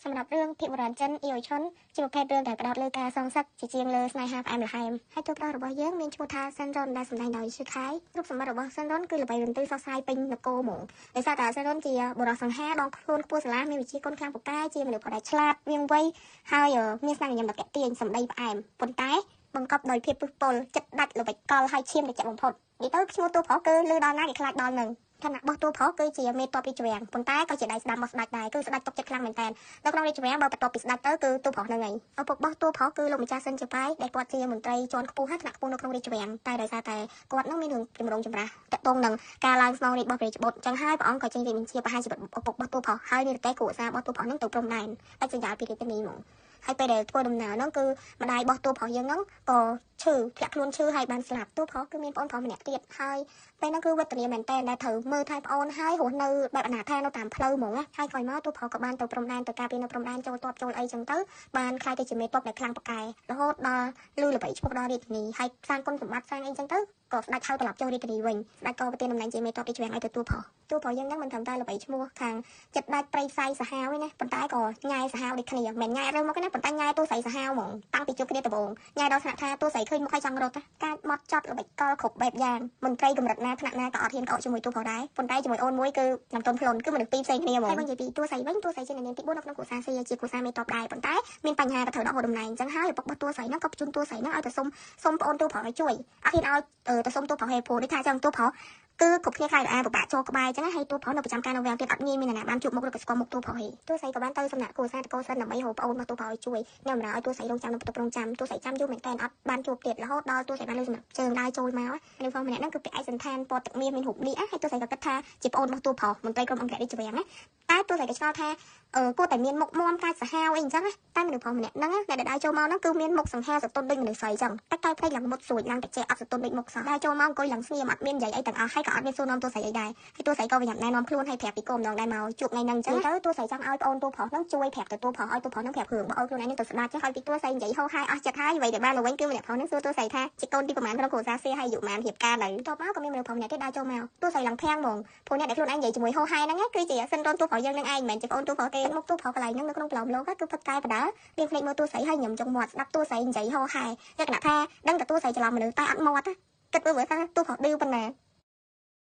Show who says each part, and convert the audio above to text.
Speaker 1: សម្រាប់រឿងភាពបុរាណចិនអ៊ីអូឈុនជាប្រភេទរឿងដែលផ្ដោតលើការសងសឹកជាជាងលើស្នេហាផ្អែមល្ហែមហើយតួប្រុសរបស់យើងមានឈ្មោះថាសិនរុនដែលសម្ដែងដោយឈឺខៃរូបសម្បត្តិរបស់សិនរុនគឺល្បីរន្ទឺសរសៃពេញនគរហ្មងដោយសារតែសិនរុនជាបុរសសង្ហាដងខ្លួនខ្ពស់ស្រឡះមានវិជ្ជាគុណខ្លាំងពូកែជាមនុស្សប្រុសដែលឆ្លាតវៀងវៃហើយមានស្នាមញញឹមដ៏ទាក់ទាញសម្ដីផ្អែមប៉ុន្តែបង្កប់ដោយភាពពឹសពុលចិត្តដាច់ល្បិចកលហើយឈាមត្រជាក់បំផុតនិយាយទៅឈ្មោះតួប្រុសគឺលឺដល់ណាគេខ្លាចដល់នឹងឋានៈរបស់តួប្រុសគឺជាមេតបរាជវាំងប៉ុន្តែក៏ជាដៃស្ដាំរបស់ស្ដេចដែរគឺស្ដេចទុកចិត្តខ្លាំងមែនតើនៅក្នុងរាជវាំងបើបន្ទាប់ពីស្ដេចទៅគឺតួប្រុសហ្នឹងឯងឪពុករបស់តួប្រុសគឺលោកម្ចាស់សិនជាប៉ៃដែលគាត់ជាមន្ត្រីជាន់ខ្ពស់ហើយថ្នាក់ខ្ពស់នៅក្នុងរាជវាំងតែដោយសារតែគាត់នឹងមានរឿងចម្រូងចម្រាសតាក់ទងនឹងការឡើងស្នងរាជរបស់ព្រះរាជបុត្រចឹងហើយព្រះអង្គក៏ចេញរាជបញ្ជាប្រហារជីវិតឪពុករបស់តួប្រុសហើយនិរទេសគ្រួសាររបស់តួប្រុសហ្នឹងទៅព្រំដែនដាច់ស្រយាលពីរាជធានីហ្មងហើយពេលដែលធ្វើដំណើរហ្នឹងគឺម្ដាយរបស់តួប្រុសយើងហ្នឹងក៏ឈឺធ្លាក់ខ្លួនឈឺហើយបានស្លាប់តួប្រុសគឺមានប្អូនប្រុសម្នាក់ទៀតហើយពេលហ្នឹងគឺវេទនាមែនតើដែលត្រូវមើលថែប្អូនហើយរស់នៅបែបអនាថានៅតាមផ្លូវហ្មងណាហើយក្រោយមកតួប្រុសក៏បានទៅព្រំដែនទៅការពារនៅព្រំដែនចូលតបចូលអីចឹងទៅបានក្លាយទៅជាមេតបដែលខ្លាំងពូកែរហូតដល់លឺល្បីឈ្មោះដល់រាជធានីហើយសាងគុណសម្បត្តិសាងអីចឹងទៅក៏ស្ដេចហៅត្រឡប់ចូលរាជធានីវិញស្ដេចក៏ប្រទានតំណែងជាមេតបរាជវាំងឲ្យទៅតួប្រុសតួប្រុសយើងហ្នឹងមិនត្រឹមតែល្បីឈ្មោះខាងចិត្តដាច់ព្រៃផ្សៃសាហាវទេណាប៉ុន្តែក៏ញ៉ែសាហាវដូចគ្នាមិនញ៉ែរឿងមកទេណាប៉ុន្តែញ៉ែតួស្រីសាហាវហ្មងតាំងពីជួបគ្នាដំបូងញ៉ែដល់ថ្នាក់ថាតួស្រីឃើញមុខឲ្យចង់រត់ការមកចត់ល្បិចកលគ្រប់បែបយ៉ាងមន្ត្រីកម្រិតណាថ្នាក់ណាក៏អត់ហ៊ានក្អកជាមួយតួប្រុសដែរប៉ុន្តែជាមួយអូនមួយគឺនឹងតុនផ្លុនគឺមនុស្សពីរផ្សេងគ្នាហ្មងហើយបើនិយាយពីតួស្រីវិញតួស្រីជាអ្នកនាងទី4នៅក្នុងគ្រួសារស៊ីជាគ្រួសារមេតបដែរប៉ុន្តែមានបញ្ហាក៏ត្រូវដកហូតតំណែងអញ្ចឹងហើយឪពុករបស់តួស្រីហ្នឹងក៏បញ្ជូនតួស្រីហ្នឹងឲ្យទៅសុំប្អូនតួប្រុសឲ្យជួយអត់ហ៊ានឲ្យទៅសុំតួប្រុសហេព្រោះដូចថាចឹងតួប្រុសគឺគ្រប់គ្នាខ្លាចរអាពិបាកចូលក្បែរចឹងហើយតួប្រុសនៅប្រចាំការនៅវាំងទៀតអត់ងាយមានអ្នកណាបានជួបមុខឬក៏ស្គាល់មុខតួប្រុសហេតួស្រីក៏បានទៅសំណាក់គ្រួសារតកូសិនដើម្បីរកប្អូនរបស់តួប្រុសឲ្យជួយញ៉ាំម្ដងឲ្យតួស្រីរងចាំនៅបន្ទប់រងចាំតួស្រីចាំយូរមែនតើអត់បានជួបទៀតរហូតដល់តួស្រីបានលើសំណាក់ជើងដើរចូលមកមនុស្សផងម្នាក់ហ្នឹងគឺពាក់ឯកសណ្ឋានពណ៌ទឹកមាសមានរូបនេះហើយតួស្រីក៏គិតថាជាប្អូនរបស់តួប្រុសមន្ត្រីក្រុមអង្គរក្សរាជវាំងណាតែតួស្រីក៏ឆ្ងល់ថាគួរតែមានមុខមាំកាចសាហាវអីអញ្ចឹងណាតែមនុស្សប្រុសម្នាក់ហ្នឹងអ្នកដែលដើរចូលមកហ្នឹងគឺមានមុខសង្ហាសតុនដូចមនុស្សស្រីអញ្ចឹងតែកែភ្នែកឡើងមុតស្រួចឡើងតិចអត់សតុនដូចមុខសោះដើរចូលមកអង្គុយឡើងស្ងៀមអត់មាននិយាយអីទាំងអស់ហើយក៏អត់មានសួរនាំតួស្រីអីដែរហើយតួស្រីក៏ប្រញាប់ណែនាំខ្លួនហើយប្រាប់ពីគោលម្ដងដែរមកជួបថ្ងៃហ្នឹងអញ្ចឹងទៅតួស្រីចង់ឲ្យប្អូនតួប្រុសហ្នឹងជួយប្រាប់ទៅតួប្រុសឲ្យតួប្រុសហ្នឹងប្រាប់រឿងបើឲ្យខ្លួនឯងហ្នឹងទៅស្ដាច់ហើយពីតួស្រីនិយាយហោហាយអស់ចិត្តហើយអ្វីដែលបានមកវិញគឺម្នាក់ប្រុសហ្នឹងសួរតួស្រីថាជាកូនទីប្រមាណក្នុងគ្រួសារសៀហើយអាយុប៉ុន្មានរៀបការនៅតបមកក៏មានមនុស្សប្រុសម្នាក់ទៀតដើរចូលមកតួស្រីឡើងភាំងហ្មងព្រោះអ្នកដែលខ្លួនឯងនិយាយជាមួយហោហាយហ្នឹងគឺជាសិនរនតួប្រុសយើងនឹងឯងមិនមែនជាប្អូនតួប្រុសទេមុខតួប្រុសកន្លែងហ្នឹងនៅក្នុងប្រឡំលោកគឺផឹកកែបដារៀងភ្នែកមើលតួស្រីហើយញឹមចុងមាត់ស្ដាប់តួស្រីនិយាយហោហាយលក្ខណៈថាដឹងតែតួស្រីច្រឡំមនុស្សតែអត់មាត់គិតមើលថាតួប្រុសឌឺប៉ុណ្ណា